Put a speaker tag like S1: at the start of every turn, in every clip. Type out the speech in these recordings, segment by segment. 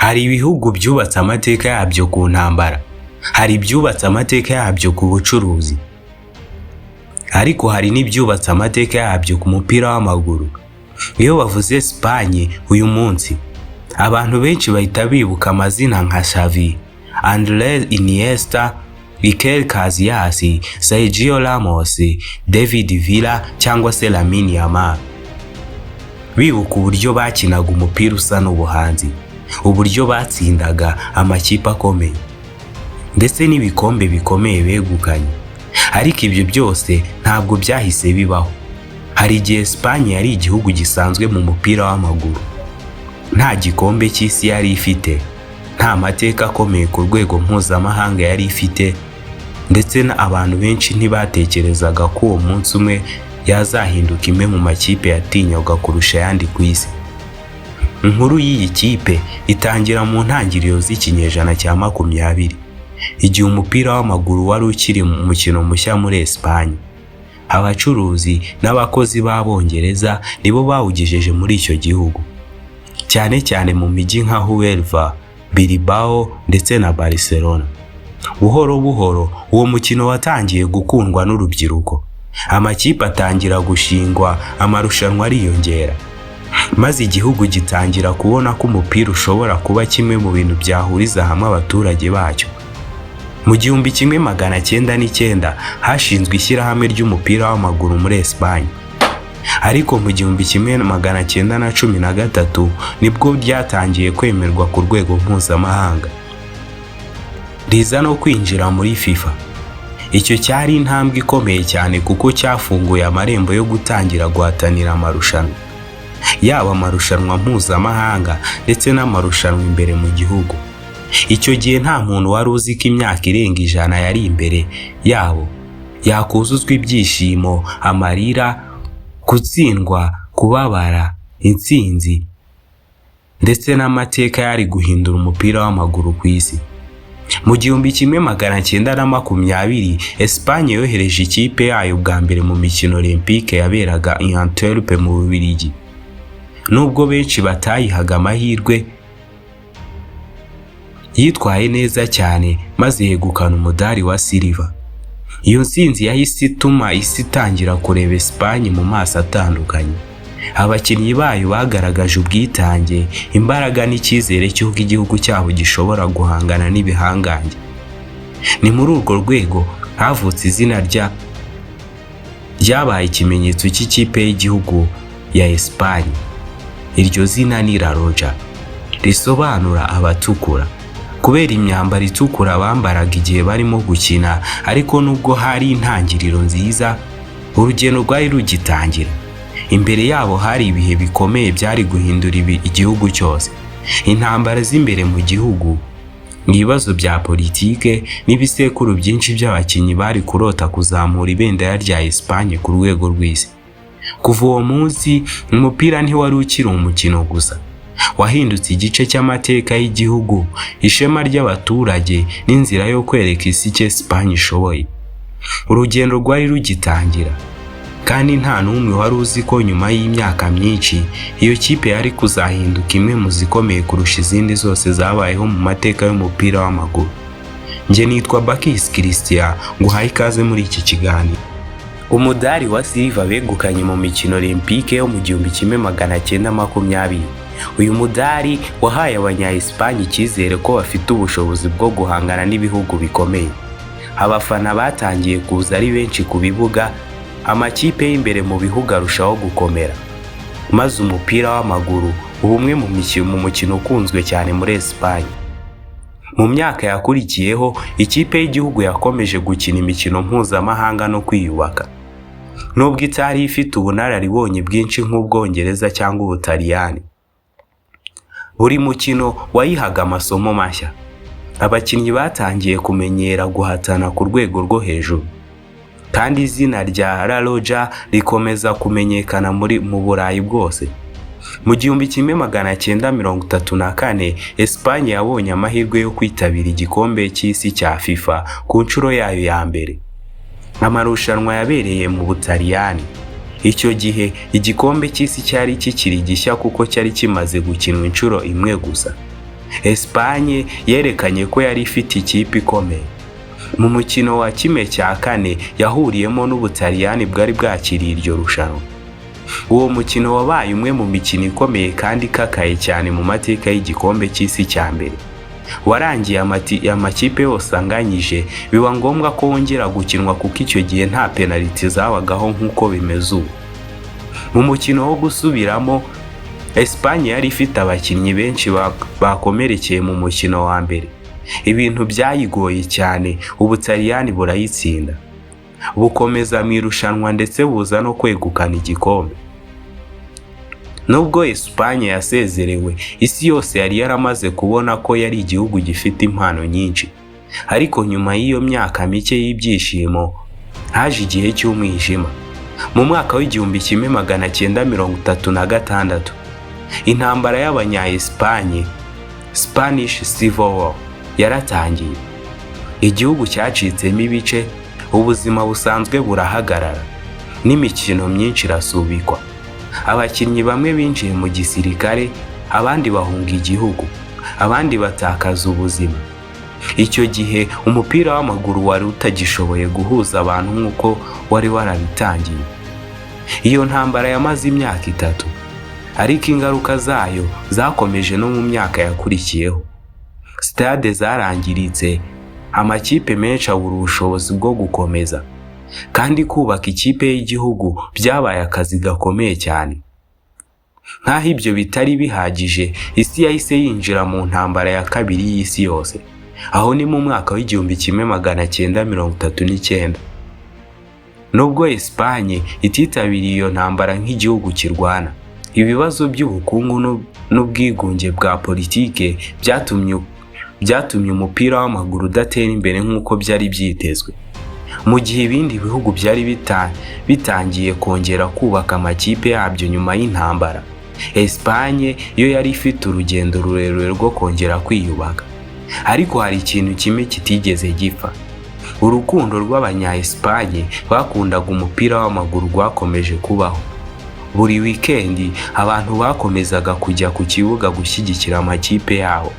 S1: Hari ibihugu byubatse amateka yabyo ku ntambara, hari ibyubatse amateka yabyo ku bucuruzi, ariko hari n'ibyubatse amateka yabyo ku mupira w'amaguru. Iyo bavuze Espagne uyu munsi, abantu benshi bahita bibuka amazina nka Xavi, Andrés Iniesta, Iker Casillas, Sergio Ramos, David Villa cyangwa se Lamine Yamal. Bibuka uburyo bakinaga umupira usa n'ubuhanzi, uburyo batsindaga amakipe akomeye, ndetse n'ibikombe bikomeye begukanye. Ariko ibyo byose ntabwo byahise bibaho. Hari igihe Espagne yari igihugu gisanzwe mu mupira w'amaguru. Nta gikombe cy'isi yari ifite, nta mateka akomeye ku rwego mpuzamahanga yari ifite, ndetse n'abantu benshi ntibatekerezaga ko uwo munsi umwe yazahinduka imwe mu makipe yatinywaga kurusha ayandi ku isi. Inkuru y'iyi kipe itangira mu ntangiriro z'ikinyejana cya 20, igihe umupira w'amaguru wari ukiri umukino mushya muri Espagne. Abacuruzi n'abakozi b'Abongereza nibo bawugejeje muri icyo gihugu, cyane cyane mu mijyi nka Huelva, Bilbao ndetse na Barcelona. Buhoro buhoro uwo mukino watangiye gukundwa n'urubyiruko, amakipe atangira gushingwa, amarushanwa ariyongera, maze igihugu gitangira kubona ko umupira ushobora kuba kimwe mu bintu byahuriza hamwe abaturage bacyo. Mu 1909 hashinzwe ishyirahamwe ry'umupira w'amaguru muri Espagne, ariko mu 1913 nibwo ryatangiye kwemerwa ku rwego mpuzamahanga, riza no kwinjira muri FIFA. Icyo cyari intambwe ikomeye cyane kuko cyafunguye amarembo yo gutangira guhatanira amarushanwa, yaba amarushanwa mpuzamahanga ndetse n'amarushanwa imbere mu gihugu. Icyo gihe nta muntu wari uzi ko imyaka irenga 100 yari imbere yabo yakuzuzwa ibyishimo, amarira, gutsindwa, kubabara, intsinzi ndetse n'amateka yari guhindura umupira w'amaguru ku isi. Mu 1920, Espagne yohereje ikipe yayo bwa mbere mu mikino Olympique yaberaga i Antwerp mu Bubiligi. Nubwo benshi batayihaga amahirwe, yitwaye neza cyane maze yegukana umudari wa silver. Iyo ntsinzi yahise ituma isi itangira kureba Espagne mu maso atandukanye. Abakinnyi bayo bagaragaje ubwitange, imbaraga n'icyizere cy'uko igihugu cyabo gishobora guhangana n'ibihangange. Ni muri urwo rwego havutse izina ryabaye ikimenyetso cy'ikipe y'igihugu ya Espagne. Iryo zina ni La Roja, risobanura abatukura, kubera imyambaro itukura bambaraga igihe barimo gukina. Ariko nubwo hari intangiriro nziza, urugendo rwari rugitangira. Imbere yabo hari ibihe bikomeye byari guhindura igihugu cyose: intambara z'imbere mu gihugu, ibibazo bya politike n'ibisekuru byinshi by'abakinnyi bari kurota kuzamura ibendera rya Espagne ku rwego rw'isi. Kuva uwo munsi, umupira ntiwari ukiri umukino gusa, wahindutse igice cy'amateka y'igihugu, ishema ry'abaturage n'inzira yo kwereka isi icyo Espagne ishoboye. Urugendo rwari rugitangira, kandi nta n'umwe wari uzi ko nyuma y'imyaka myinshi iyo kipe yari kuzahinduka imwe mu zikomeye kurusha izindi zose zabayeho mu mateka y'umupira w'amaguru. Njye nitwa Bakisi Christian, nguhaye ikaze muri iki kiganiro. Umudari wa silver begukanye mu mikino Olympique yo mu 1920. Uyu mudari wahaye abanya Espagne icyizere ko bafite ubushobozi bwo guhangana n'ibihugu bikomeye. Abafana batangiye kuza ari benshi ku bibuga, amakipe y'imbere mu bihugu arushaho gukomera, maze umupira w'amaguru uba umwe mu mukino ukunzwe cyane muri Espagne. Mu myaka yakurikiyeho, ikipe y'igihugu yakomeje gukina imikino mpuzamahanga no kwiyubaka. Nubwo itari ifite ubunararibonye bwinshi nk'Ubwongereza cyangwa Ubutaliyani, buri mukino wayihaga amasomo mashya. Abakinnyi batangiye kumenyera guhatana ku rwego rwo hejuru, kandi izina rya La Roja rikomeza kumenyekana mu Burayi bwose. Mu 1934, Espagne yabonye amahirwe yo kwitabira igikombe cy'isi cya FIFA ku nshuro yayo ya mbere. Amarushanwa yabereye mu Butaliyani. Icyo gihe igikombe cy'isi cyari kikiri gishya kuko cyari kimaze gukinwa inshuro imwe gusa. Espagne yerekanye ko yari ifite ikipe ikomeye. Mu mukino wa 1/4 yahuriyemo n'Ubutaliyani bwari bwakiriye iryo rushanwa. Uwo mukino wabaye umwe mu mikino ikomeye kandi ikakaye cyane mu mateka y'igikombe cy'isi cya mbere. Warangiye amakipe yose anganyije, biba ngombwa ko wongera gukinwa kuko icyo gihe nta penaliti zabagaho nk'uko bimeze ubu. Mu mukino wo gusubiramo, Espagne yari ifite abakinnyi benshi bakomerekeye mu mukino wa mbere. Ibintu byayigoye cyane, Ubutaliyani burayitsinda, bukomeza mu irushanwa ndetse buza no kwegukana igikombe. Nubwo Espagne yasezerewe, isi yose yari yaramaze kubona ko yari igihugu gifite impano nyinshi. Ariko nyuma y'iyo myaka mike y'ibyishimo, haje igihe cy'umwijima. Mu mwaka w'1936, intambara y'Abanya-Espagne, Spanish Civil War, yaratangiye. Igihugu cyacitsemo ibice, ubuzima busanzwe burahagarara, n'imikino myinshi irasubikwa. Abakinnyi bamwe binjiye mu gisirikare, abandi bahunga igihugu, abandi batakaza ubuzima. Icyo gihe umupira w'amaguru wari utagishoboye guhuza abantu nk'uko wari warabitangiye. Iyo ntambara yamaze imyaka 3, ariko ingaruka zayo zakomeje no mu myaka yakurikiyeho. Sitade zarangiritse, amakipe menshi abura ubushobozi bwo gukomeza, kandi kubaka ikipe y'igihugu byabaye akazi gakomeye cyane. Nk'aho ibyo bitari bihagije, isi yahise yinjira mu ntambara ya kabiri y'isi yose. Aho ni mu mwaka w'1939. Nubwo Espagne ititabiriye iyo ntambara nk'igihugu kirwana, ibibazo by'ubukungu n'ubwigunge bwa politike byatumye umupira w'amaguru udatera imbere nk'uko byari byitezwe. Mu gihe ibindi bihugu byari bitangiye kongera kubaka amakipe yabyo nyuma y'intambara, Espagne yo yari ifite urugendo rurerure rwo kongera kwiyubaka. Ariko hari ikintu kimwe kitigeze gipfa: urukundo rw'Abanya Espagne bakundaga umupira w'amaguru rwakomeje kubaho. Buri wikendi abantu bakomezaga kujya ku kibuga gushyigikira amakipe yabo.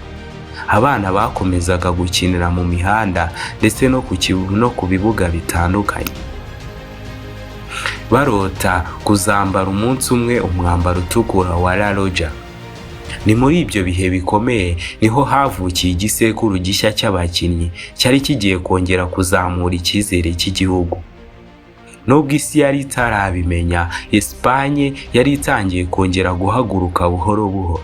S1: Abana bakomezaga gukinira mu mihanda ndetse no ku bibuga bitandukanye, barota kuzambara umunsi umwe umwambaro utukura wa La Roja. Ni muri ibyo bihe bikomeye niho havukiye igisekuru gishya cy'abakinnyi cyari kigiye kongera kuzamura icyizere cy'igihugu. Nubwo isi yari itarabimenya, Espagne yari itangiye kongera guhaguruka buhoro buhoro,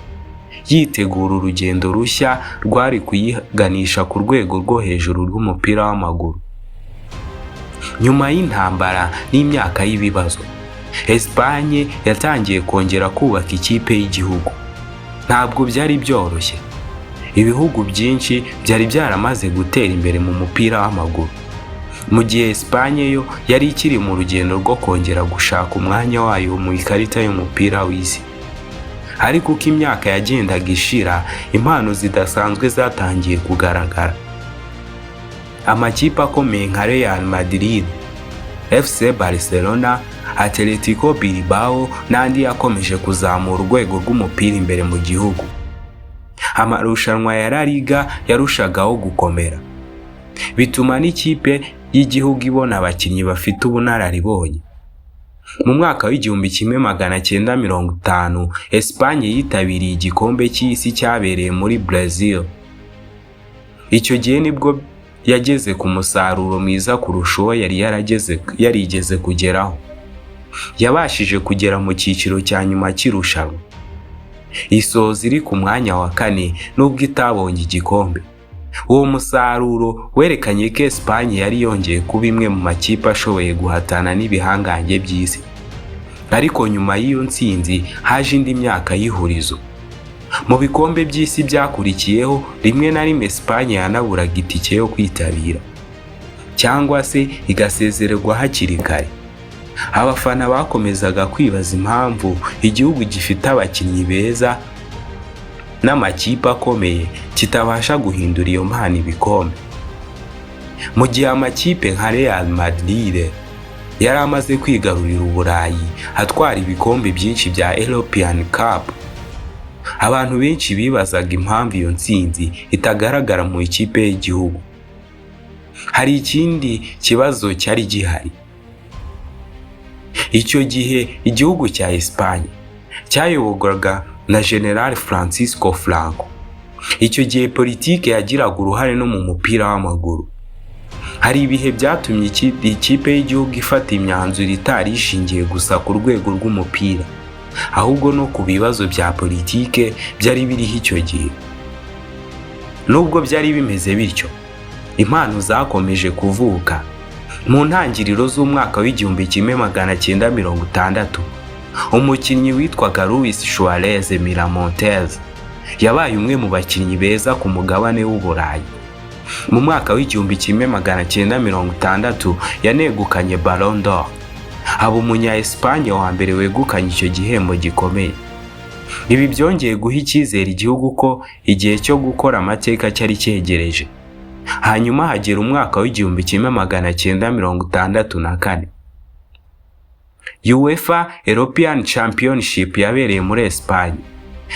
S1: yitegura urugendo rushya rwari kuyiganisha ku rwego rwo hejuru rw'umupira w'amaguru. Nyuma y'intambara n'imyaka y'ibibazo, Espagne yatangiye kongera kubaka ikipe y'igihugu. Ntabwo byari byoroshye. Ibihugu byinshi byari byaramaze gutera imbere mu mupira w'amaguru, mu gihe Espagne yo yari ikiri mu rugendo rwo kongera gushaka umwanya wayo mu ikarita y'umupira w'isi. Ariko uko imyaka yagendaga ishira, impano zidasanzwe zatangiye kugaragara. Amakipe akomeye nka Real Madrid, FC Barcelona, Atletico Bilbao n'andi yakomeje kuzamura urwego rw'umupira imbere mu gihugu. Amarushanwa ya La Liga yarushagaho gukomera, bituma n'ikipe y'igihugu ibona abakinnyi bafite ubunararibonye. Mu mwaka w'1950, Espagne yitabiriye igikombe cy'isi cyabereye muri Brazil. Icyo gihe nibwo yageze ku musaruro mwiza kurusha uwo yari yarageze yarigeze kugeraho. Yabashije kugera mu cyiciro cya nyuma cy'irushanwa, isoza iri ku mwanya wa kane nubwo itabonye igikombe. Uwo musaruro werekanye ko Espagne yari yongeye kuba imwe mu makipe ashoboye guhatana n'ibihangange by'isi. Ariko nyuma y'iyo ntsinzi haje indi myaka y'ihurizo. Mu bikombe by'isi byakurikiyeho, rimwe na rimwe Espagne yanaburaga itike yo kwitabira cyangwa se igasezererwa hakiri kare. Abafana bakomezaga kwibaza impamvu igihugu gifite abakinnyi beza n'amakipe akomeye kitabasha guhindura iyo mpano ibikombe, mu gihe amakipe nka Real Madrid yari amaze kwigarurira Uburayi, atwara ibikombe byinshi bya European Cup. Abantu benshi bibazaga impamvu iyo ntsinzi itagaragara mu ikipe y'igihugu. Hari ikindi kibazo cyari gihari. Icyo gihe igihugu cya Espagne cyayoborwaga na General Francisco Franco. Icyo gihe politike yagiraga uruhare no mu mupira w'amaguru. Hari ibihe byatumye ikipe y'igihugu ifata imyanzuro itari ishingiye gusa ku rwego rw'umupira, ahubwo no ku bibazo bya politike byari biriho icyo gihe. Nubwo byari bimeze bityo, impano zakomeje kuvuka. Mu ntangiriro z'umwaka w'1960, umukinnyi witwaga Luis Suarez Miramontes yabaye umwe mu bakinnyi beza ku mugabane w'Uburayi. Mu mwaka w'1960 yanegukanye Ballon d'Or, aba umunya Espagne wa mbere wegukanye icyo gihembo gikomeye. Ibi byongeye guha icyizere igihugu ko igihe cyo gukora amateka cyari cyegereje. Hanyuma hagera umwaka w'1964, UEFA European Championship yabereye muri Espagne.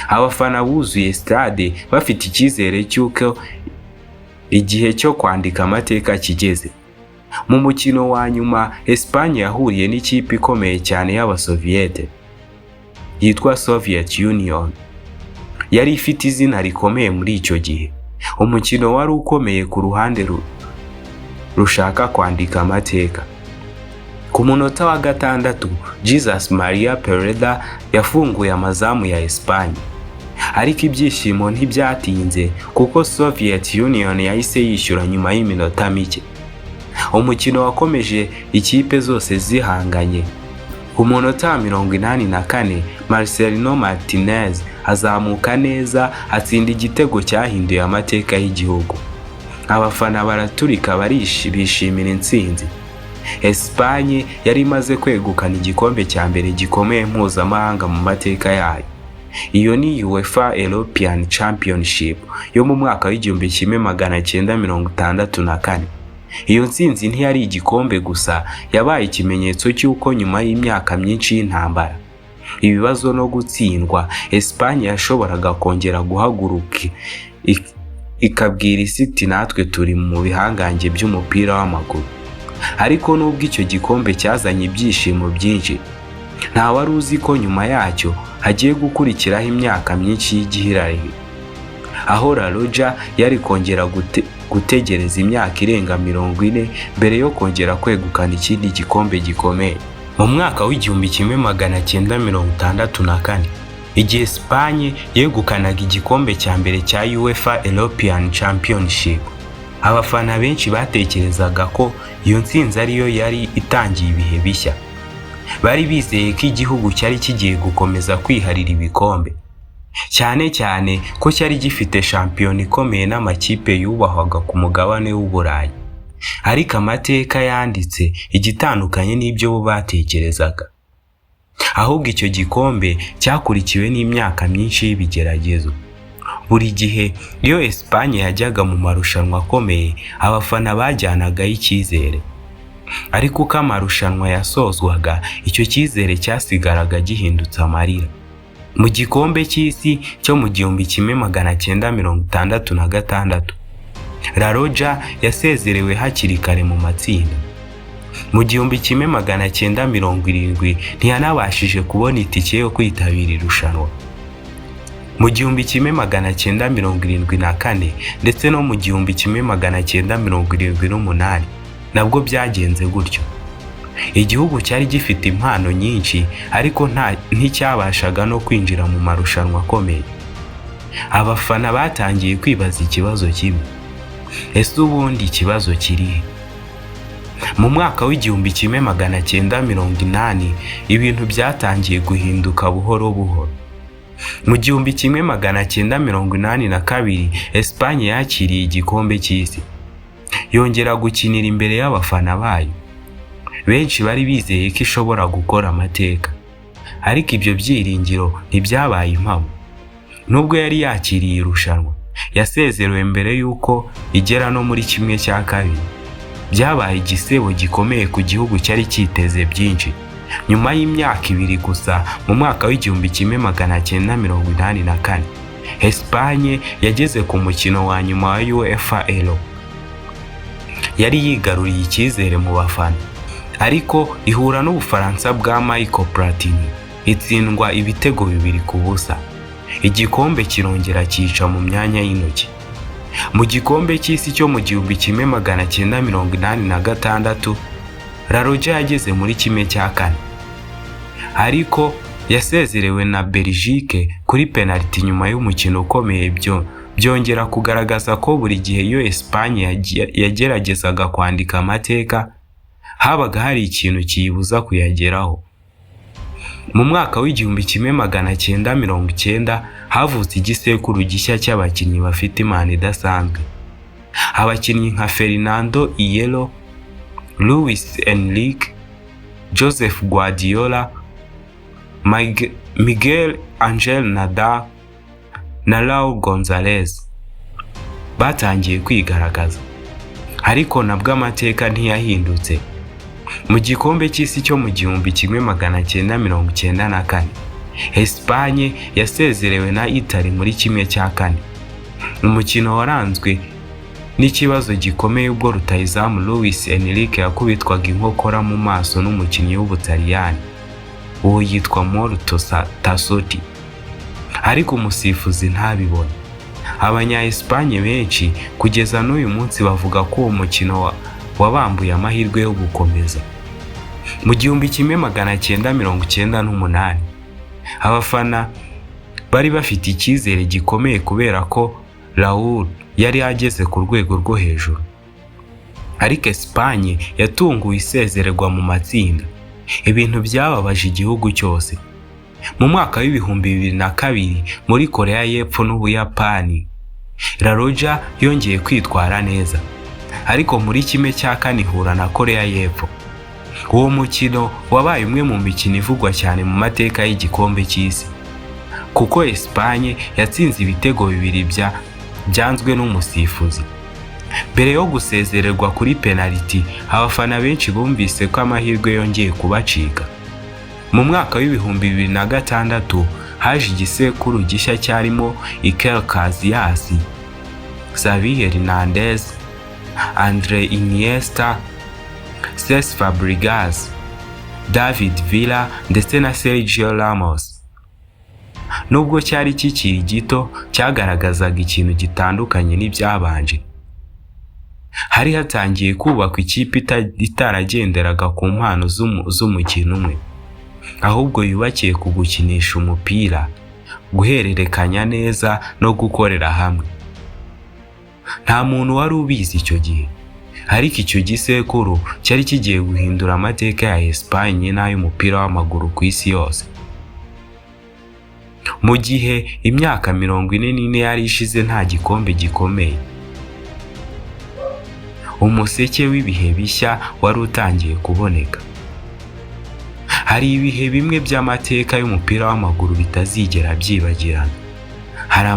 S1: Abafana buzuye stade bafite icyizere cy'uko igihe cyo kwandika amateka kigeze. Mu mukino wa nyuma, Espagne yahuriye n'ikipe ikomeye cyane y'Abasoviyete yitwa Soviet Union. Yari ifite izina rikomeye muri icyo gihe. Umukino wari ukomeye ku ruhande rushaka kwandika amateka. Ku munota wa 6, Jesus Maria Pereda yafunguye amazamu ya Espagne, ariko ibyishimo ntibyatinze kuko Soviet Union yahise yishyura nyuma y'iminota mike. Umukino wakomeje ikipe zose zihanganye. Ku munota wa 84, Marcelino Martinez azamuka neza, atsinda igitego cyahinduye amateka y'igihugu. Abafana baraturika, bishimira intsinzi. Espagne yari imaze kwegukana igikombe cya mbere gikomeye mpuzamahanga mu mateka yayo. Iyo ni UEFA European Championship yo mu mwaka w'1964. Iyo ntsinzi ntiyari igikombe gusa, yabaye ikimenyetso cy'uko nyuma y'imyaka myinshi y'intambara, ibibazo no gutsindwa, Espagne yashoboraga kongera guhaguruka ikabwira isi iti: "Natwe turi mu bihangange by'umupira w'amaguru." Ariko nubwo icyo gikombe cyazanye ibyishimo byinshi, nta wari uzi ko nyuma yacyo hagiye gukurikiraho imyaka myinshi y'igihirahiro, aho La Roja yari kongera gutegereza imyaka irenga 40 mbere yo kongera kwegukana ikindi gikombe gikomeye. Mu mwaka w'1964, igihe Espagne yegukanaga igikombe cya mbere cya UEFA European Championship, abafana benshi batekerezaga ko iyo ntsinzi ariyo yari itangiye ibihe bishya. Bari bizeye ko igihugu cyari kigiye gukomeza kwiharira ibikombe, cyane cyane ko cyari gifite shampiyona ikomeye n'amakipe yubahwaga ku mugabane w'Uburayi. Ariko amateka yanditse igitandukanye n'ibyo bo batekerezaga. Ahubwo icyo gikombe cyakurikiwe n'imyaka myinshi y'ibigeragezo. Buri gihe iyo Espagne yajyaga mu marushanwa akomeye, abafana bajyanagayo icyizere, ariko uko amarushanwa yasozwaga, icyo cyizere cyasigaraga gihindutse amarira. Mu gikombe cy'isi cyo mu 1966, La Roja yasezerewe hakiri kare mu matsinda. Mu 1970 ntiyanabashije kubona itike yo kwitabira irushanwa. Mu 1974 ndetse no mu 1978 nabwo byagenze gutyo. Igihugu cyari gifite impano nyinshi, ariko nta nticyabashaga no kwinjira mu marushanwa akomeye. Abafana batangiye kwibaza ikibazo kimwe: ese ubundi ikibazo kirihe? Mu mwaka w'1980 ibintu byatangiye guhinduka buhoro buhoro. Mu 1982, Espagne yakiriye igikombe cy'isi, yongera gukinira imbere y'abafana bayo. Benshi bari bizeye ko ishobora gukora amateka, ariko ibyo byiringiro ntibyabaye impamo. Nubwo yari yakiriye irushanwa, yasezerewe mbere y'uko igera no muri kimwe cya kabiri. Byabaye igisebo gikomeye ku gihugu cyari cyiteze byinshi. Nyuma y'imyaka 2 gusa, mu mwaka wa 1984, Espagne yageze ku mukino wa nyuma wa UEFA Euro. Yari yigaruriye icyizere mu bafana, ariko ihura n'Ubufaransa bwa Michael Platini, itsindwa ibitego 2-0. Igikombe kirongera cyica mu myanya y'intoki. Mu gikombe cy'isi cyo mu 1986, La Roja yageze muri 1/4, ariko yasezerewe na Belgique kuri penaliti nyuma y'umukino ukomeye. Byo byongera kugaragaza ko buri gihe iyo Espagne yageragezaga kwandika amateka, habaga hari ikintu kiyibuza kuyageraho. Mu mwaka wa 1990 havutse igisekuru gishya cy'abakinnyi bafite impano idasanzwe. Abakinnyi nka Fernando Hierro, Luis Enrique, Joseph Guardiola, Miguel Angel Nadal na Raul Gonzalez batangiye kwigaragaza, ariko nabwo amateka ntiyahindutse. Mu gikombe cy'isi cyo mu 1994, Espagne yasezerewe na Italy muri 1/4. Umukino waranzwe n'ikibazo gikomeye ubwo rutahizamu Luis Enrique yakubitwaga inkokora mu maso n'umukinnyi w'Ubutaliyani, uwo yitwa Mauro Tassotti, ariko umusifuzi ntabibone. Abanya Espagne benshi kugeza n'uyu munsi bavuga ko uwo mukino wabambuye amahirwe yo gukomeza. Mu 1998, abafana bari bafite icyizere gikomeye kubera ko Raul yari ageze ku rwego rwo hejuru, ariko Espagne yatunguwe isezererwa mu matsinda, ibintu byababaje igihugu cyose. Mu mwaka wa 2002, muri Korea y'Epfo n'Ubuyapani, La Roja yongeye kwitwara neza, ariko muri 1/4 ihura na Korea y'Epfo. Uwo mukino wabaye umwe mu mikino ivugwa cyane mu mateka y'igikombe cy'isi, kuko Espagne yatsinze ibitego 2 byanzwe n'umusifuzi mbere yo gusezererwa kuri penaliti. Abafana benshi bumvise ko amahirwe yongeye kubacika. Mu mwaka wa 2006 haje igisekuru gishya cyarimo Iker Casillas, Xavi Hernandez, Andre Iniesta, Cesc Fabregas, David Villa ndetse na Sergio Ramos. Nubwo cyari kikiri gito, cyagaragazaga ikintu gitandukanye n'ibyabanje. Hari hatangiye kubakwa ikipe itaragenderaga ku mpano z'umukino umwe, ahubwo yubakiye ku gukinisha umupira, guhererekanya neza no gukorera hamwe. Nta muntu wari ubizi icyo gihe, ariko icyo gisekuru cyari kigiye guhindura amateka ya Espagne n'ay'umupira w'amaguru ku isi yose. Mu gihe imyaka 44 yari ishize nta gikombe gikomeye, umuseke w'ibihe bishya wari utangiye kuboneka. Hari ibihe bimwe by'amateka y'umupira w'amaguru bitazigera byibagirana. Hari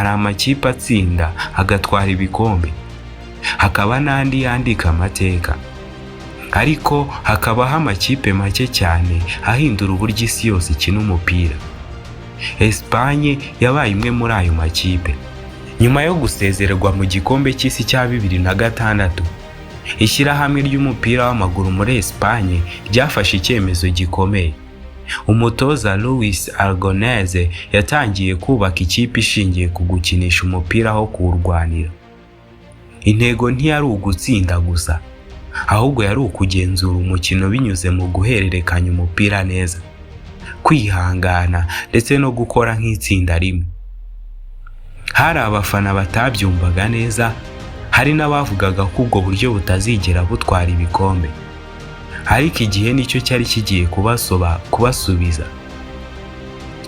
S1: amakipe atsinda agatwara ibikombe, hakaba n'andi yandika amateka, ariko hakabaho amakipe make cyane ahindura uburyo isi yose ikina umupira. Espagne yabaye imwe muri ayo makipe. Nyuma yo gusezererwa mu gikombe cy'isi cya 2006, ishyirahamwe ry'umupira w'amaguru muri Espagne ryafashe icyemezo gikomeye. Umutoza Luis Aragonés yatangiye kubaka ikipe ishingiye ku gukinisha umupira aho kuwurwanira. Intego ntiyari ugutsinda gusa, ahubwo yari ukugenzura umukino binyuze mu guhererekanya umupira neza, kwihangana ndetse no gukora nk'itsinda rimwe. Hari abafana batabyumvaga neza, hari n'abavugaga ko ubwo buryo butazigera butwara ibikombe, ariko igihe nicyo cyari kigiye kubasubiza.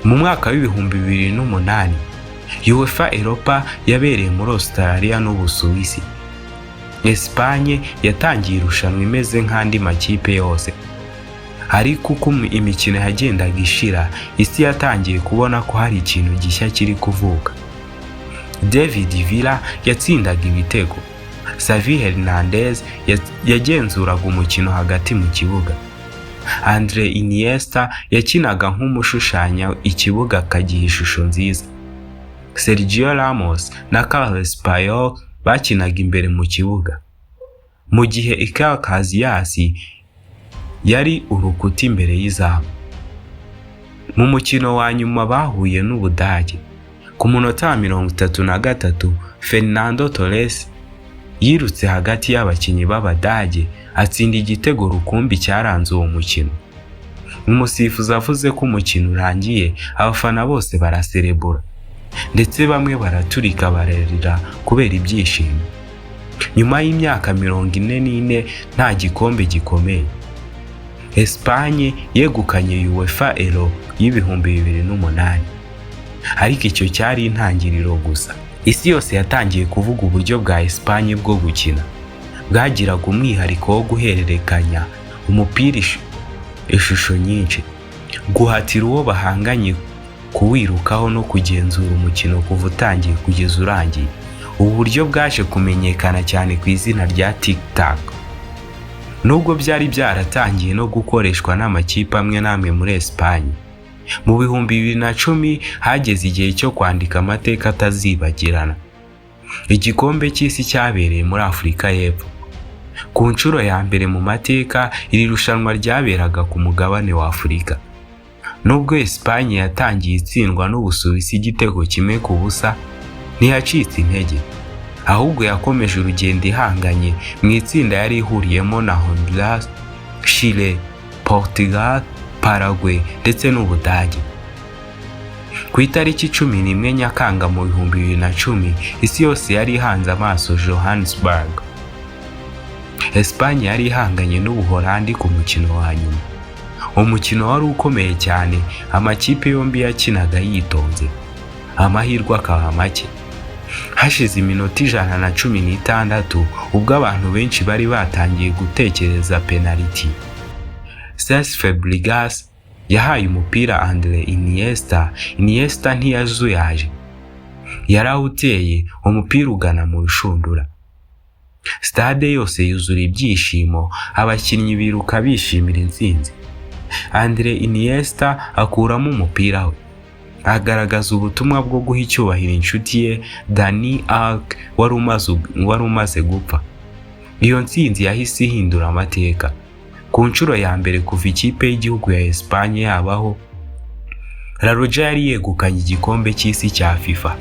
S1: Mu mwaka wa 2008, UEFA Europa yabereye muri Australia n'Ubusuwisi. Espagne yatangiye irushanwa imeze nk'andi makipe yose, ariko uko imikino yagendaga ishira, isi yatangiye kubona ko hari ikintu gishya kiri kuvuka. David Villa yatsindaga ibitego, Xavi Hernandez yagenzuraga umukino hagati mu kibuga. Andre Iniesta yakinaga nk'umushushanya ikibuga akagiha ishusho nziza. Sergio Ramos na Carles Puyol bakinaga imbere mu kibuga, mu gihe Iker Casillas yari urukuta imbere y'izamu. Mu mukino wa nyuma bahuye n'Ubudage. Ku munota wa 33, Fernando Torres yirutse hagati y'abakinnyi b'Abadage atsinda igitego rukumbi cyaranze uwo mukino. Umusifuzi avuze ko umukino urangiye, abafana bose baraserebura, ndetse bamwe baraturika bararira kubera ibyishimo. Nyuma y'imyaka 44 nta gikombe gikomeye, Espagne yegukanye UEFA Euro y'2008. Ariko icyo cyari intangiriro gusa. Isi yose yatangiye kuvuga uburyo bwa Espagne bwo gukina, bwagiraga umwihariko wo guhererekanya umupira ishusho nyinshi, guhatira uwo bahanganye kuwirukaho no kugenzura umukino kuva utangiye kugeza urangiye. Ubu buryo bwaje kumenyekana cyane ku izina rya Tic Tac. Nubwo byari byaratangiye no gukoreshwa n'amakipe amwe n'amwe muri Espagne, mu 2010 hageze igihe cyo kwandika amateka atazibagirana. Igikombe cy'Isi cyabereye muri Afurika y'Epfo. Ku nshuro ya mbere mu mateka, iri rushanwa ryaberaga ku mugabane wa Afurika. Nubwo Espagne yatangiye itsindwa n'Ubusuwisi igitego 1-0, ntiyacitse intege, ahubwo yakomeje urugendo ihanganye mu itsinda yari ihuriyemo na Honduras, Chile, Portugal, Paraguay ndetse n'Ubudage. Ku itariki 11 Nyakanga mu 2010, isi yose yari ihanze amaso Johannesburg. Espagne yari ihanganye n'Ubuholandi ku mukino wa nyuma. Umukino wari ukomeye cyane, amakipe yombi yakinaga yitonze, amahirwe akaba make. Hashize iminota 116, ubwo abantu benshi bari batangiye gutekereza penaliti, Cesc Fabregas yahaye umupira Andre Iniesta. Iniesta ntiyazuyaje, yarawuteye, umupira ugana mu rushundura. Stade yose yuzura ibyishimo, abakinnyi biruka bishimira intsinzi. Andre Iniesta akuramo umupira we, agaragaza ubutumwa bwo guha icyubahiro inshuti ye Dani Alves wari umaze gupfa. Iyo ntsinzi yahise ihindura amateka. Ku nshuro ya mbere kuva ikipe y'igihugu ya Espagne yabaho, La Roja yari yegukanye igikombe cy'isi cya FIFA.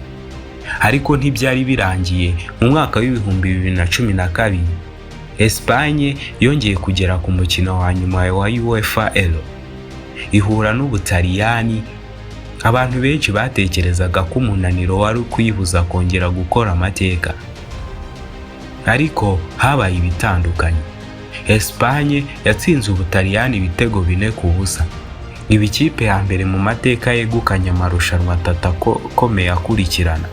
S1: Ariko ntibyari birangiye. Mu mwaka w'2012, Espagne yongeye kugera ku mukino wa nyuma wa UEFA Euro, ihura n'Ubutaliyani. Abantu benshi batekerezaga ko umunaniro wari kuyibuza kongera gukora amateka, ariko habaye ibitandukanye. Espagne yatsinze Ubutaliyani ibitego 4-0, iba ikipe ya mbere mu mateka yegukanye amarushanwa atatu akomeye akurikirana,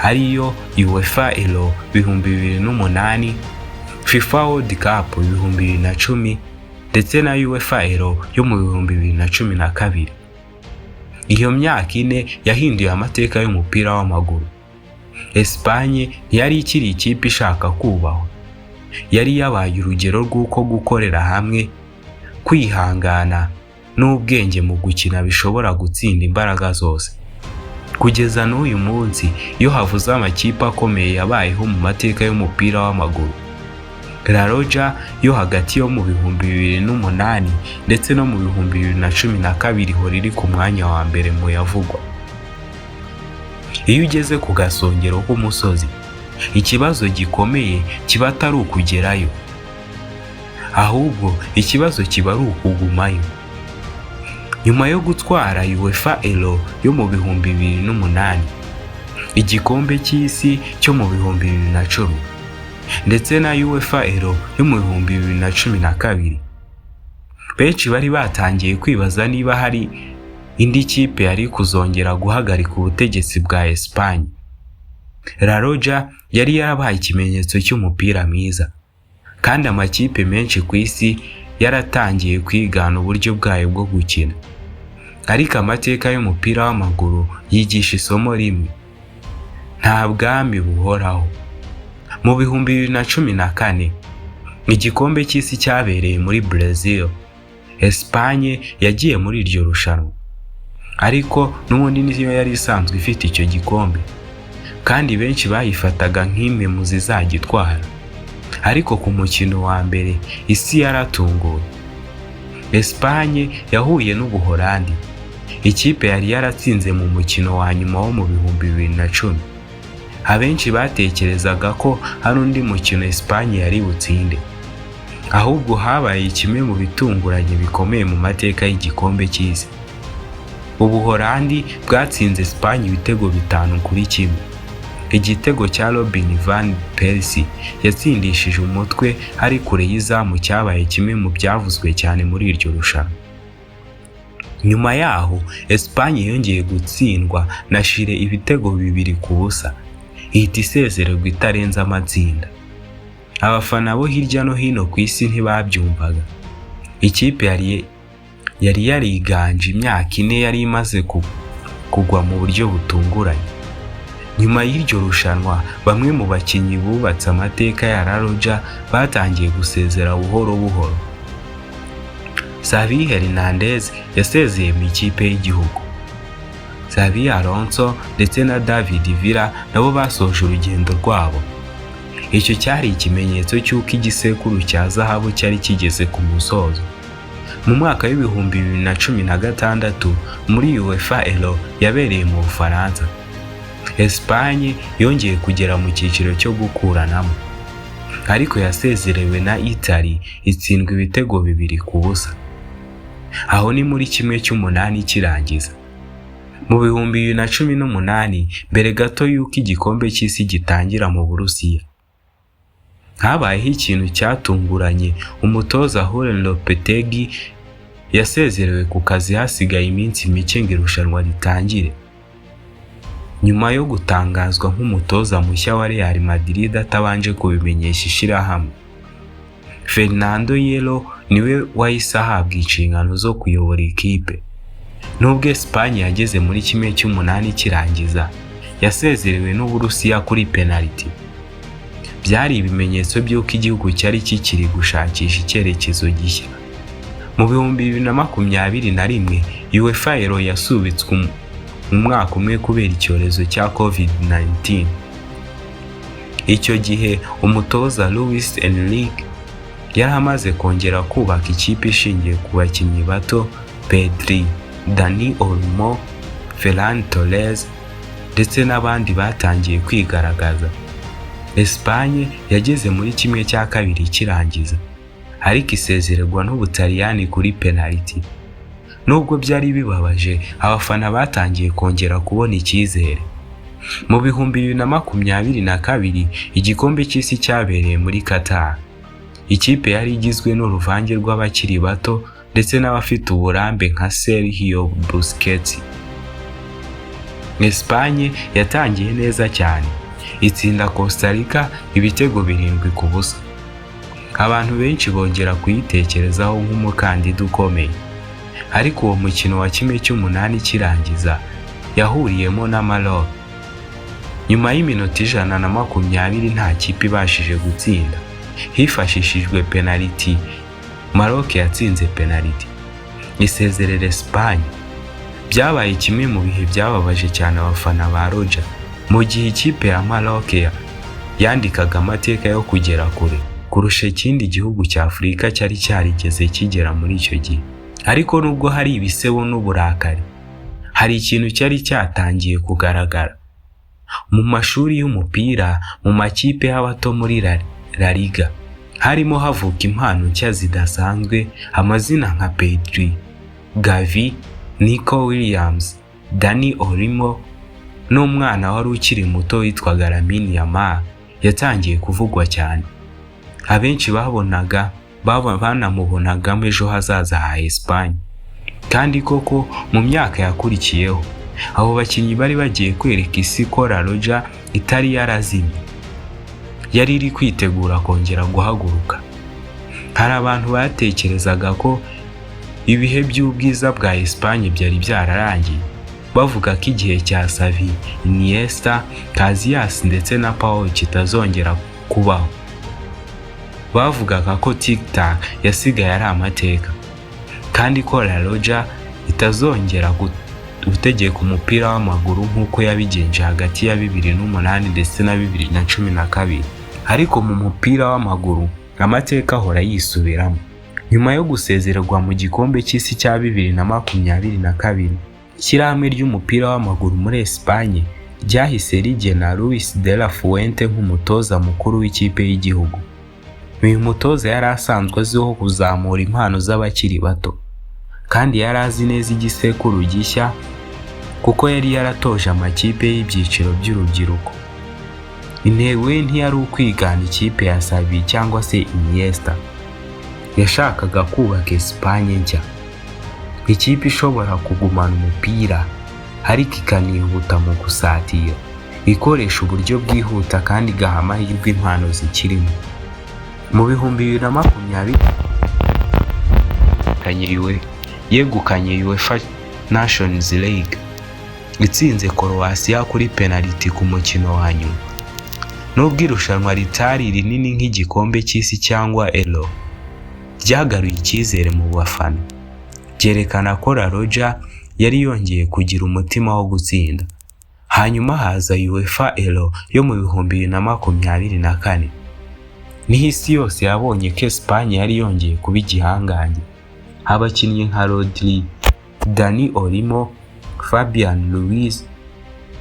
S1: ariyo UEFA Euro 2008, FIFA World Cup 2010 ndetse na UEFA Euro yo mu 2012. Iyo myaka 4 yahinduye amateka y'umupira w'amaguru. Espagne ntiyari ikiri ikipe ishaka kubahwa, yari yabaye urugero rw'uko gukorera hamwe, kwihangana n'ubwenge mu gukina bishobora gutsinda imbaraga zose. Kugeza n'uyu munsi, iyo havuze amakipe akomeye yabayeho mu mateka y'umupira w'amaguru, La Roja yo hagati yo mu 2008 ndetse no mu 2012 ihora iri ku mwanya wa mbere mu yavugwa. Iyo ugeze ku gasongero k'umusozi, ikibazo gikomeye kiba atari ukugerayo, ahubwo ikibazo kiba ari ukugumayo. Nyuma yo gutwara UEFA Euro yo mu 2008, igikombe cy'isi cyo mu 2010 ndetse na UEFA Euro yo mu 2012, benshi bari batangiye kwibaza niba hari indi kipe yari kuzongera guhagarika ubutegetsi bwa Espagne. La Roja yari yarabaye ikimenyetso cy'umupira mwiza, kandi amakipe menshi ku isi yaratangiye kwigana uburyo bwayo bwo gukina. Ariko amateka y'umupira w'amaguru yigisha isomo rimwe: nta bwami buhoraho. Mu 2014, igikombe cy'isi cyabereye muri Brazil. Espagne yagiye muri iryo rushanwa, ariko n'ubundi niyo yari isanzwe ifite icyo gikombe, kandi benshi bayifataga nk'imwe mu zizagitwara. Ariko ku mukino wa mbere isi yaratunguwe. Espagne yahuye n'Ubuholandi, ikipe yari yaratsinze mu mukino wa nyuma wo mu 2010. Abenshi batekerezaga ko hari undi mukino Espagne yari butsinde. Ahubwo habaye kimwe mu bitunguranye bikomeye mu mateka y'igikombe cy'isi. Ubuholandi bwatsinze Espagne ibitego 5-1. Igitego cya Robin van Persie yatsindishije umutwe ari kure y'izamu cyabaye kimwe mu byavuzwe cyane muri iryo rushanwa. Nyuma yaho Espagne yongeye gutsindwa na Chile ibitego 2-0, ihita isezererwa itarenze amatsinda. Abafana bo hirya no hino ku isi ntibabyumvaga. Ikipe yari yariganje imyaka 4 yari imaze kugwa mu buryo butunguranye. Nyuma y'iryo rushanwa, bamwe mu bakinnyi bubatse amateka ya La Roja batangiye gusezera buhoro buhoro. Xavi Hernandez yasezeye mu ikipe y'igihugu. Xabi Alonso ndetse na David Villa nabo basoje urugendo rwabo. Icyo cyari ikimenyetso cy'uko igisekuru cya zahabu cyari kigeze ku musozo. Mu mwaka w'2016 muri UEFA Euro yabereye mu Bufaransa, Espagne yongeye kugera mu cyiciro cyo gukuranamo, ariko yasezerewe na Italy itsindwa ibitego 2-0. Aho ni muri 1/8 kirangiza. Mu 2018, mbere gato y'uko igikombe cy'isi gitangira mu Burusiya, habayeho ikintu cyatunguranye. Umutoza Julen Lopetegui yasezerewe ku kazi hasigaye iminsi mike ngo irushanwa ritangire, nyuma yo gutangazwa nk'umutoza mushya wa Real Madrid atabanje kubimenyesha ishyirahamwe. Fernando Hierro niwe wahise ahabwa inshingano zo kuyobora ikipe. Nubwo Espagne yageze muri 1/8 kirangiza, yasezerewe n'Uburusiya kuri penaliti. Byari ibimenyetso by'uko igihugu cyari kikiri gushakisha icyerekezo gishya. Mu 2021, UEFA Euro yasubitswe mu mwaka umwe kubera icyorezo cya COVID-19. Icyo gihe umutoza Luis Enrique yari amaze kongera kubaka ikipe ishingiye ku bakinnyi bato: Pedri, Dani Olmo, Ferran Torres ndetse n'abandi batangiye kwigaragaza. Espagne yageze muri 1/2 kirangiza, ariko isezererwa n'Ubutaliyani kuri penaliti. Nubwo byari bibabaje, abafana batangiye kongera kubona icyizere. Mu 2022, igikombe cy'isi cyabereye muri Qatar. Ikipe yari igizwe n'uruvange rw'abakiri bato ndetse n'abafite uburambe nka Sergio Busquets. Espagne yatangiye neza cyane, itsinda Costa Rica ibitego 7-0. Abantu benshi bongera kuyitekerezaho nk'umukandida ukomeye. Ariko uwo mukino wa 1/8 kirangiza yahuriyemo na Maroc, nyuma y'iminota 120 nta kipe ibashije gutsinda, hifashishijwe penaliti. Maroc yatsinze penaliti isezerera Espagne. Byabaye kimwe mu bihe byababaje cyane abafana ba Roja, mu gihe ikipe ya Maroc yandikaga amateka yo kugera kure kurusha ikindi gihugu cya Afurika cyari cyarigeze kigera muri icyo gihe. Ariko nubwo hari ibisebo n'uburakari, hari ikintu cyari cyatangiye kugaragara mu mashuri y'umupira, mu makipe y'abato muri La Liga. Harimo havuka impano nshya zidasanzwe. Amazina nka Pedri, Gavi, Nico Williams, Dani Olmo n'umwana wari ukiri muto witwaga Lamine Yamal yatangiye kuvugwa cyane. Abenshi babonaga banamubonagamo ejo hazaza ha Espagne. Kandi koko, mu myaka yakurikiyeho, abo bakinnyi bari bagiye kwereka isi ko La Roja itari yarazimye, yari iri kwitegura kongera guhaguruka. Hari abantu batekerezaga ko ibihe by'ubwiza bwa Espagne byari byararangiye, bavuga ko igihe cya Xavi, Iniesta, Casillas ndetse na Puyol kitazongera kubaho. Bavugaga ko tiki-taka yasigaye ari amateka. Kandi ko La Roja itazongera gutegeka umupira w'amaguru nk'uko yabigenje hagati ya 2008 ndetse na 2012. Ariko mu mupira w'amaguru amateka ahora yisubiramo. Nyuma yo gusezererwa mu gikombe cy'isi cya 2022, ishyirahamwe ry'umupira w'amaguru muri Espagne ryahise rigena Luis de la Fuente nk'umutoza mukuru w'ikipe y'igihugu. Uyu mutoza yari asanzwe azwiho kuzamura impano z'abakiri bato, kandi yari azi neza igisekuru gishya kuko yari yaratoje amakipe y'ibyiciro by'urubyiruko. Intego ye ntiyari ukwigana ikipe ya Xavi cyangwa se Iniesta. Yashakaga kubaka Espagne nshya, ikipe ishobora kugumana umupira ariko ikanihuta mu gusatira, ikoresha uburyo bwihuta kandi igaha amahirwe impano zikirimo. Mu 2020 yegukanye UEFA Nations League, itsinze Croatia kuri penaliti ku mukino wa nyuma. Nubwo irushanwa ritari rinini nk'igikombe cy'isi cyangwa Euro, ryagaruye icyizere mu bafana, byerekana ko La Roja yari yongeye kugira umutima wo gutsinda. Hanyuma haza UEFA Euro yo mu 2024. Niho isi yose yabonye ko Espagne yari yongeye kuba igihangange. Abakinnyi nka Rodri, Dani Olmo, Fabian Ruiz,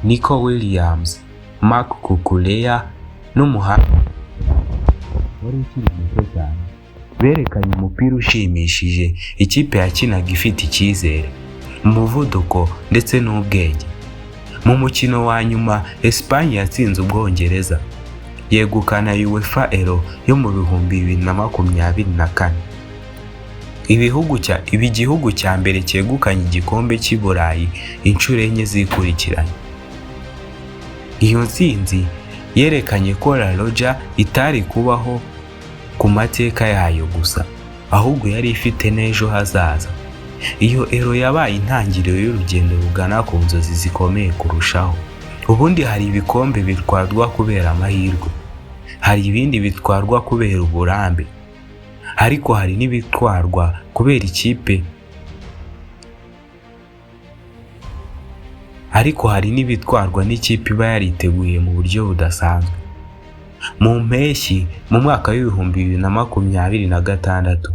S1: Nico Williams, Marc Cucurella n'umuhanga wari ukiri muto cyane berekanye umupira ushimishije. Ikipe yakinaga ifite icyizere, umuvuduko ndetse n'ubwenge. Mu mukino wa nyuma, Espagne yatsinze Ubwongereza, yegukana UEFA Euro yo mu 2024. Ibihugu cya iba igihugu cya mbere cyegukanye igikombe cy'i Burayi inshuro enye zikurikiranye. Iyo ntsinzi yerekanye ko La Roja itari kubaho ku mateka yayo gusa, ahubwo yari ifite n'ejo hazaza. Iyo Euro yabaye intangiriro y'urugendo rugana ku nzozi zikomeye kurushaho. Ubundi hari ibikombe bitwarwa kubera amahirwe, hari ibindi bitwarwa kubera uburambe, ariko hari n'ibitwarwa kubera ikipe, ariko hari n'ibitwarwa n'ikipe iba yariteguye mu buryo budasanzwe. Mu mpeshyi mu mwaka wa 2026,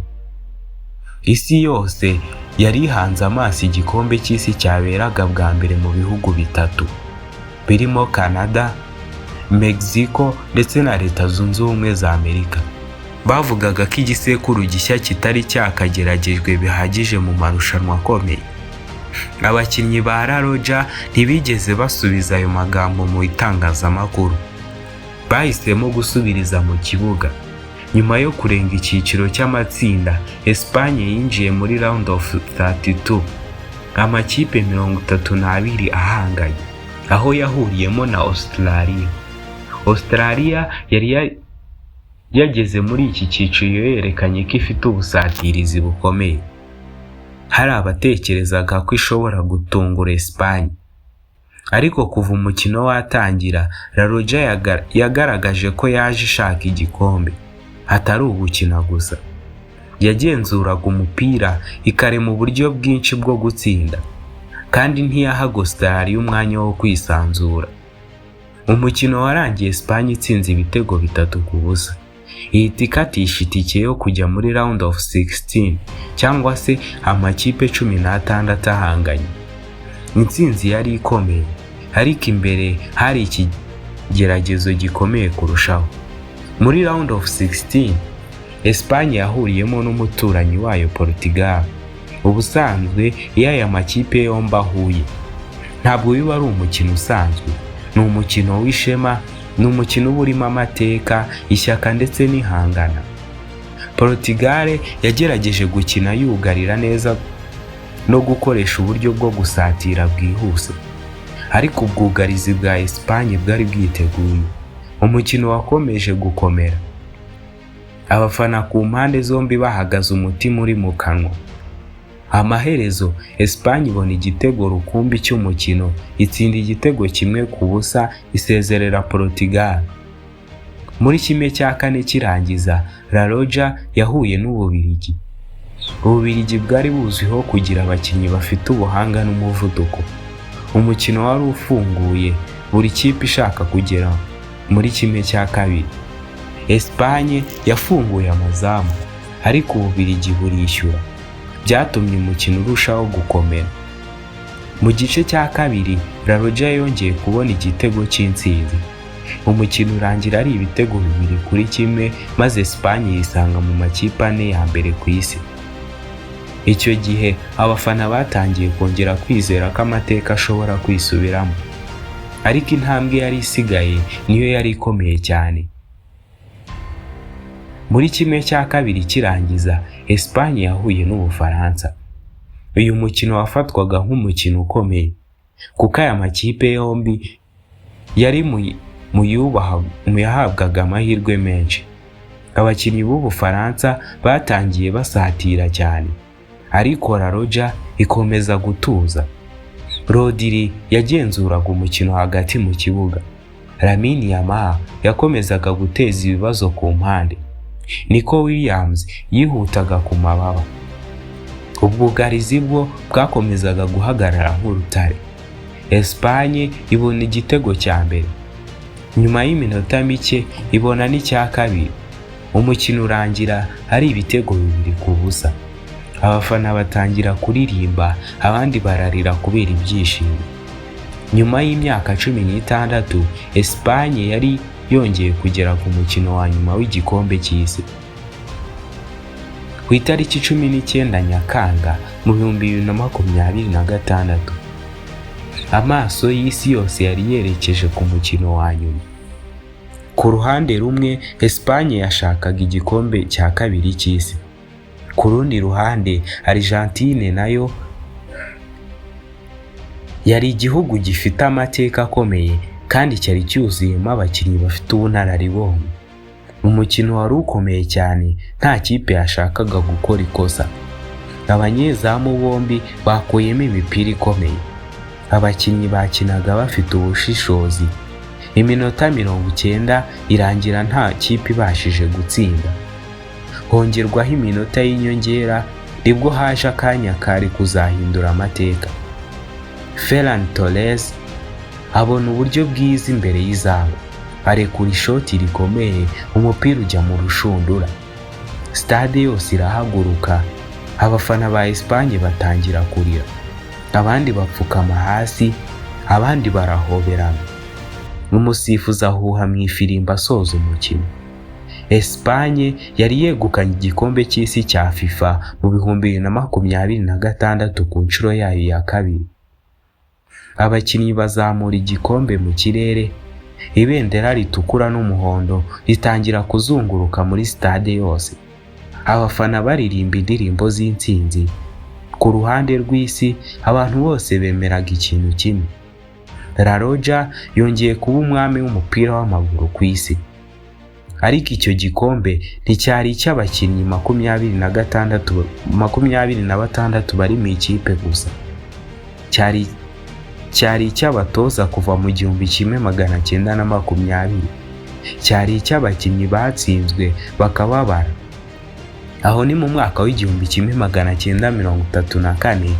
S1: isi yose yari ihanze amaso igikombe cy'isi cyaberaga bwa mbere mu bihugu bitatu birimo Canada, Mexico ndetse na Leta Zunze Ubumwe za Amerika. Bavugaga ko igisekuru gishya kitari cyakageragejwe bihagije mu marushanwa akomeye. Abakinnyi ba La Roja ntibigeze basubiza ayo magambo mu itangazamakuru. Bahisemo gusubiriza mu kibuga. Nyuma yo kurenga icyiciro cy'amatsinda, Espagne yinjiye muri round of 32, amakipe 32 ahanganye, aho yahuriyemo na Australia. Australia yari yageze muri iki cyiciro yerekanye ko ifite ubusatirizi bukomeye. Hari abatekerezaga ko ishobora gutungura Espagne. Ariko kuva umukino watangira, La Roja yagaragaje ko yaje ishaka igikombe, atari ugukina gusa. Yagenzuraga umupira, ikarema uburyo bwinshi bwo gutsinda, kandi ntiyahaga Australia umwanya wo kwisanzura. Umukino warangiye Espagne itsinze ibitego 3-0, ihita ikatisha itike yo kujya muri round of 16 cyangwa se amakipe 16 ahanganye. Intsinzi yari ikomeye, ariko imbere hari ikigeragezo gikomeye kurushaho. Muri round of 16, Espagne yahuriyemo n'umuturanyi wayo Portugal. Ubusanzwe iyo aya makipe yombi ahuye, ntabwo biba ari umukino usanzwe, ni umukino w'ishema, ni umukino uba urimo amateka, ishyaka ndetse n'ihangana. Portugal yagerageje gukina yugarira neza no gukoresha uburyo bwo gusatira bwihuse, ariko ubwugarizi bwa Espagne bwari bwiteguye. Umukino wakomeje gukomera, abafana ku mpande zombi bahagaze umutima uri mu kanwa. Amaherezo Espagne ibona igitego rukumbi cy'umukino, itsinda igitego 1-0, isezerera Portugal. Muri 1/4 kirangiza, La Roja yahuye n'Ububiligi. Ububiligi bwari buzwiho kugira abakinnyi bafite ubuhanga n'umuvuduko. Umukino wari ufunguye, buri kipe ishaka kugera muri 1/2. Espagne yafunguye amazamu, ariko Ububiligi burishyura. Byatumye umukino urushaho gukomera. Mu gice cya kabiri, La Roja yongeye kubona igitego cy'intsinzi. Umukino urangira ari ibitego 2-1, maze Espagne yisanga mu makipe ane ya mbere ku isi. Icyo gihe abafana batangiye kongera kwizera ko amateka ashobora kwisubiramo. Ariko intambwe yari isigaye niyo yari ikomeye cyane. Muri 1/2 kirangiza, Espagne yahuye n'Ubufaransa. Uyu mukino wafatwaga nk'umukino ukomeye, kuko aya makipe yombi yari mu yahabwaga amahirwe menshi. Abakinnyi b'Ubufaransa batangiye basatira cyane, ariko La Roja ikomeza gutuza. Rodri yagenzuraga umukino hagati mu kibuga. Lamine Yamal yakomezaga guteza ibibazo ku mpande. Nico Williams yihutaga ku mababa. Ubwugarizi bwo bwakomezaga guhagarara nk'urutare. Espagne ibona igitego cya mbere. Nyuma y'iminota mike ibona n'icya kabiri. Umukino urangira ari ibitego 2-0. Abafana batangira kuririmba, abandi bararira kubera ibyishimo. Nyuma y'imyaka 16, Espagne yari yongeye kugera ku mukino wa nyuma w'igikombe cy'isi. Ku itariki 19 Nyakanga mu 2026, amaso y'isi yose yari yerekeje ku mukino wa nyuma. Ku ruhande rumwe, Espagne yashakaga igikombe cya kabiri cy'isi. Ku rundi ruhande, Argentine nayo yari igihugu gifite amateka akomeye kandi cyari cyuzuyemo abakinnyi bafite ubunararibonye. Umukino wari ukomeye cyane, nta kipe yashakaga gukora ikosa. Abanyezamu bombi bakuyemo imipira ikomeye. Abakinnyi bakinaga bafite ubushishozi. Iminota 90 irangira nta kipe ibashije gutsinda. Hongerwaho iminota y'inyongera, nibwo haje akanya kari kuzahindura amateka. Ferran Torres abona uburyo bwiza imbere y'izamu, arekura ishoti rikomeye, umupira ujya mu rushundura. Stade yose irahaguruka, abafana ba Espagne batangira kurira, abandi bapfukama hasi, abandi barahoberana. Umusifuzi ahuha mu ifirimbi asoza umukino. Espagne yari yegukanye igikombe cy'isi cya FIFA mu 2026 ku nshuro yayo ya kabiri. Abakinnyi bazamura igikombe mu kirere, ibendera ritukura n'umuhondo ritangira kuzunguruka muri stade yose. Abafana baririmba indirimbo z'intsinzi. Ku ruhande rw'isi, abantu bose bemeraga ikintu kimwe: La Roja yongeye kuba umwami w'umupira w'amaguru ku isi. Ariko icyo gikombe nticyari icy'abakinnyi 26, 26 bari mu ikipe gusa. Cyari icy'abatoza kuva mu 1920. Cyari icy'abakinnyi batsinzwe bakababara. Aho ni mu mwaka w'1934,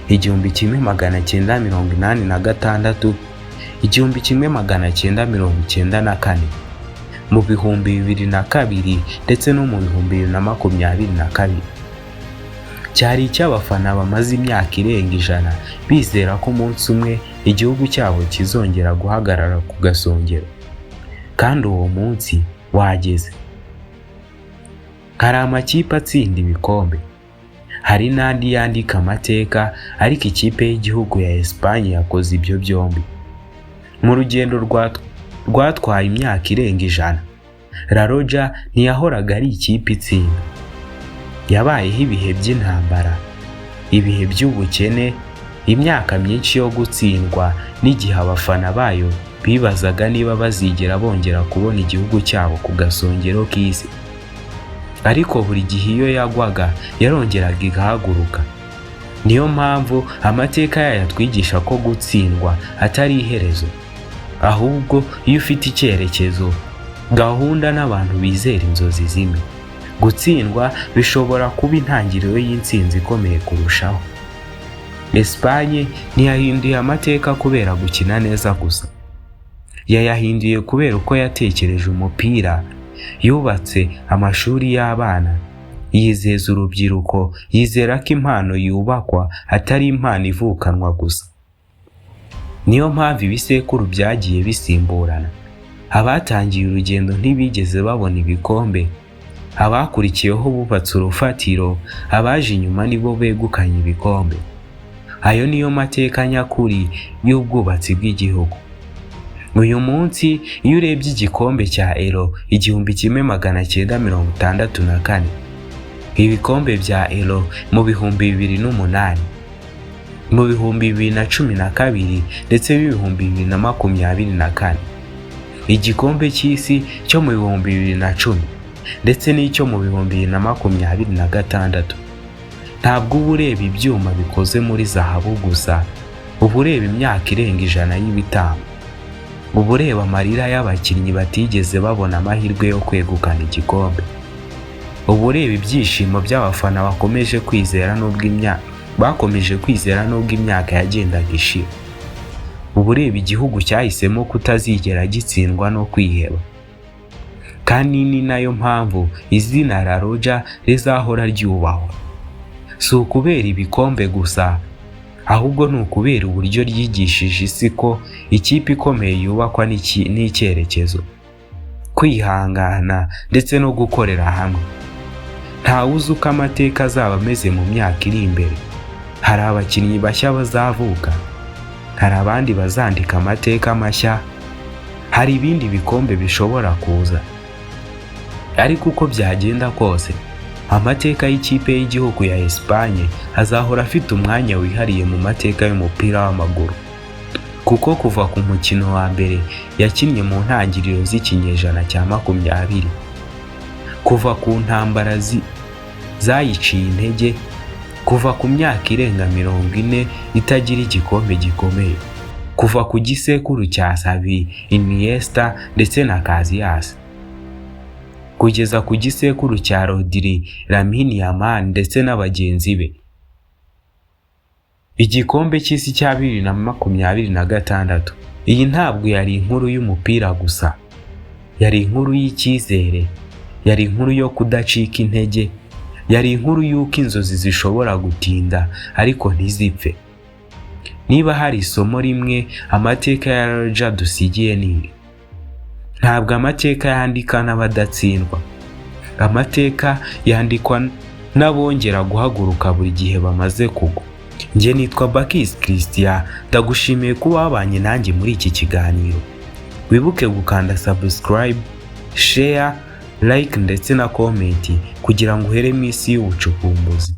S1: 1986, 1994, mu 2002 ndetse no mu 2022. Cyari icy'abafana bamaze imyaka irenga 100 bizera ko umunsi umwe igihugu cyabo kizongera guhagarara ku gasongero. Kandi uwo munsi wageze. Hari amakipe atsinda ibikombe, hari n'andi yandika amateka, ariko ikipe y'igihugu ya Espagne yakoze ibyo byombi. Mu rugendo rwatwaye imyaka irenga 100, La Roja ntiyahoraga ari ikipe itsinda. Yabayeho ibihe by'intambara, ibihe by'ubukene, imyaka myinshi yo gutsindwa n'igihe abafana bayo bibazaga niba bazigera bongera kubona igihugu cyabo ku gasongero k'isi. Ariko buri gihe iyo yagwaga yarongeraga igahaguruka. Niyo mpamvu amateka yayo atwigisha ko gutsindwa atari iherezo, ahubwo iyo ufite icyerekezo, gahunda n'abantu bizera inzozi zimwe, Gutsindwa bishobora kuba intangiriro y'intsinzi ikomeye kurushaho. Espagne ntiyahinduye amateka kubera gukina neza gusa, yayahinduye kubera uko yatekereje umupira. Yubatse amashuri y'abana, yizeza urubyiruko, yizera ko impano yubakwa, atari impano ivukanwa gusa. Niyo mpamvu ibisekuru byagiye bisimburana. Abatangiye urugendo ntibigeze babona ibikombe, abakurikiyeho bubatse urufatiro, abaje inyuma nibo begukanye ibikombe. Ayo niyo mateka nyakuri y'ubwubatsi bw'igihugu. Uyu munsi iyo urebye igikombe cya Euro 1964, ibikombe bya Euro mu 2008, mu 2012 ndetse n'2024, igikombe cy'isi cyo mu 2010 ndetse n'icyo mu 2026, ntabwo uba ureba ibyuma bikoze muri zahabu gusa, uba ureba imyaka irenga 100 y'ibitambo, uba ureba amarira y'abakinnyi batigeze babona amahirwe yo kwegukana igikombe, uba ureba ibyishimo by'abafana bakomeje kwizera nubwo imyaka yagendaga ishira, uba ureba igihugu cyahisemo kutazigera gitsindwa no kwiheba. Kandi ni nayo mpamvu izina La Roja rizahora ryubahwa. Si ukubera ibikombe gusa, ahubwo ni ukubera uburyo ryigishije isi ko ikipe ikomeye yubakwa n'icyerekezo, kwihangana ndetse no gukorera hamwe. Ntawe uzi uko amateka azaba ameze mu myaka iri imbere. Hari abakinnyi bashya bazavuka, hari abandi bazandika amateka mashya, hari ibindi bikombe bishobora kuza. Ariko uko byagenda kose, amateka y'ikipe y'igihugu ya Espagne azahora afite umwanya wihariye mu mateka y'umupira w'amaguru, kuko kuva ku mukino wa mbere yakinnye mu ntangiriro z'ikinyejana cya 20, kuva ku ntambara zayiciye intege, kuva ku myaka irenga 40 itagira igikombe gikomeye, kuva ku gisekuru cya Xavi, Iniesta ndetse na Casillas, kugeza ku gisekuru cya Rodri, Lamine Yamal ndetse n'abagenzi be. Igikombe cy'isi cya 2026, iyi ntabwo yari inkuru y'umupira gusa, yari inkuru y'icyizere, yari inkuru yo kudacika intege, yari inkuru y'uko inzozi zishobora gutinda ariko ntizipfe. Niba hari isomo rimwe amateka ya Roja dusigiye, ni iri: ntabwo amateka yandika n'abadatsindwa, amateka yandikwa n'abongera guhaguruka buri gihe bamaze kugwa. Njye nitwa Bakisi Christian, ndagushimiye kuba wabanye nanjye muri iki kiganiro. Wibuke gukanda subscribe, share, like ndetse na comment kugira ngo uhere mu isi y'ubucukumbuzi.